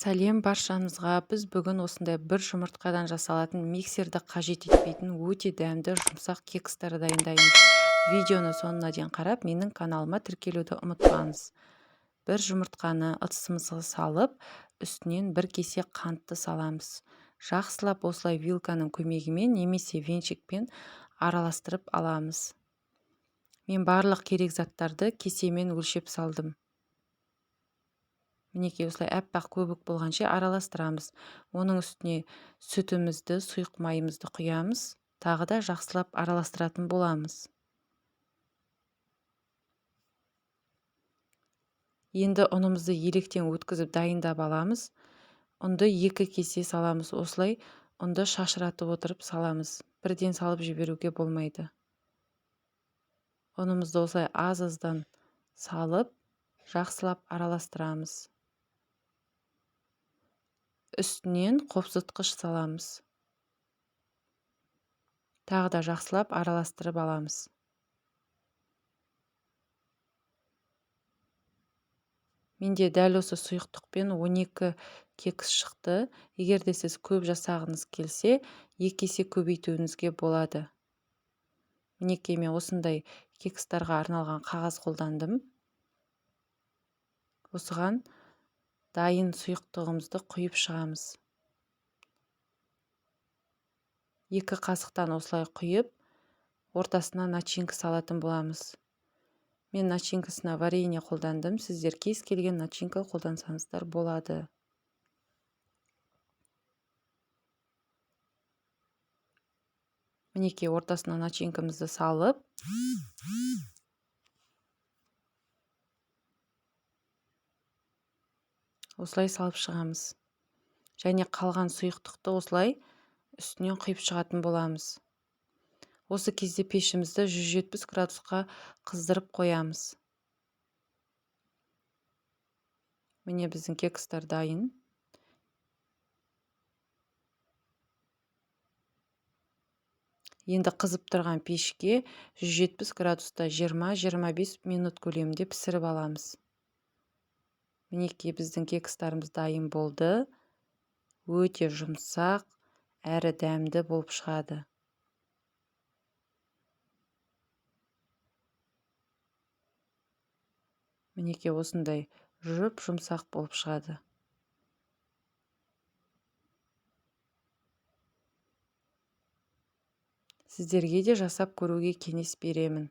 Сәлем баршаңызға. Біз бүгін осындай бір жұмыртқадан жасалатын, миксерді қажет етпейтін өте дәмді жұмсақ кекстер дайындаймыз. Видеоны соңына дейін қарап, менің каналыма тіркелуді ұмытпаңыз. Бір жұмыртқаны ыдысымызға салып, үстінен бір кесе қантты саламыз. Жақсылап осылай вилканың көмегімен немесе венчикпен араластырып аламыз. Мен барлық керек заттарды кесемен өлшеп салдым. Мінекей, осылай аппақ көбік болғанша араластырамыз. Оның үстіне сүтімізді, сұйық майымызды құямыз. Тағы да жақсылап араластыратын боламыз. Енді ұнымызды електен өткізіп дайындап аламыз. Ұнды 2 кесе саламыз. Осылай ұнды шашыратып отырып саламыз. Бірден салып жіберуге болмайды. Ұнымызды осылай аз-аздан салып, жақсылап араластырамыз. Үстінен қопсытқыш саламыз. Тағы да жақсылап араластырып аламыз. Менде дәл осы сұйықтықпен 12 кекс шықты. Егер де сіз көп жасағыңыз келсе, 2 есе көбейтуіңізге болады. Мінекей, мен осындай кекстарға арналған қағаз қолдандым. Осыған дайын сұйықтығымызды құйып шығамыз. 2 қасықтан осылай құйып, ортасына начинка салатын боламыз. Мен начинкасына варенье қолдандым. Сіздер кез келген начинка қолдансаңыздар болады. Мінекей, ортасына начинкамызды салып, осылай салып шығамыз. Және қалған сұйықтықты осылай үстінен құйып шығатын боламыз. Осы кезде пешімізді 170 градусқа қыздырып қоямыз. Міне, біздің кекстер дайын. Енді қызып тұрған пешке 170 градуста 20-25 минут көлемінде пісіріп аламыз. Мінекей, біздің кекстарымыз дайын болды. Өте жұмсақ, әрі дәмді болып шығады. Мінекей, осындай жұп-жұмсақ болып шығады. Сіздерге де жасап көруге кеңес беремін.